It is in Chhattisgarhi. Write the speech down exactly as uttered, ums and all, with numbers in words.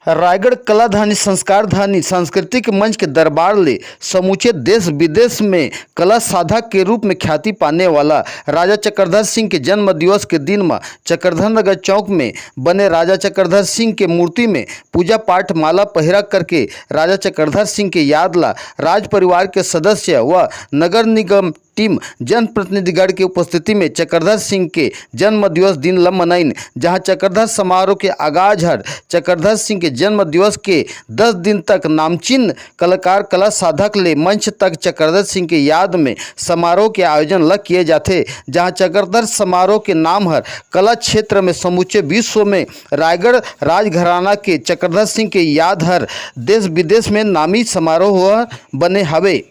रायगढ़ कलाधानी संस्कारधानी सांस्कृतिक मंच के दरबार ले समूचे देश विदेश में कला साधक के रूप में ख्याति पाने वाला राजा चक्रधर सिंह के जन्म दिवस के दिन म चक्रधर नगर चौक में बने राजा चक्रधर सिंह के मूर्ति में पूजा पाठ, माला पहिरा करके राजा चक्रधर सिंह के याद ला राज परिवार के सदस्य व नगर निगम टीम जनप्रतिनिधिगण के उपस्थिति में चक्रधर सिंह के जन्म दिवस दिन ल मनाइन, जहां चक्रधर समारोह के आगाज हर चक्रधर सिंह के जन्म दिवस के दस दिन तक नामचीन कलाकार, कला साधक ले मंच तक चक्रधर सिंह के याद में समारोह के आयोजन ल किए जाथे, जहां चक्रधर समारोह के नाम हर कला क्षेत्र में समूचे विश्व में रायगढ़ राजघराना के चक्रधर सिंह के याद हर देश विदेश में नामी समारोह बने हवे।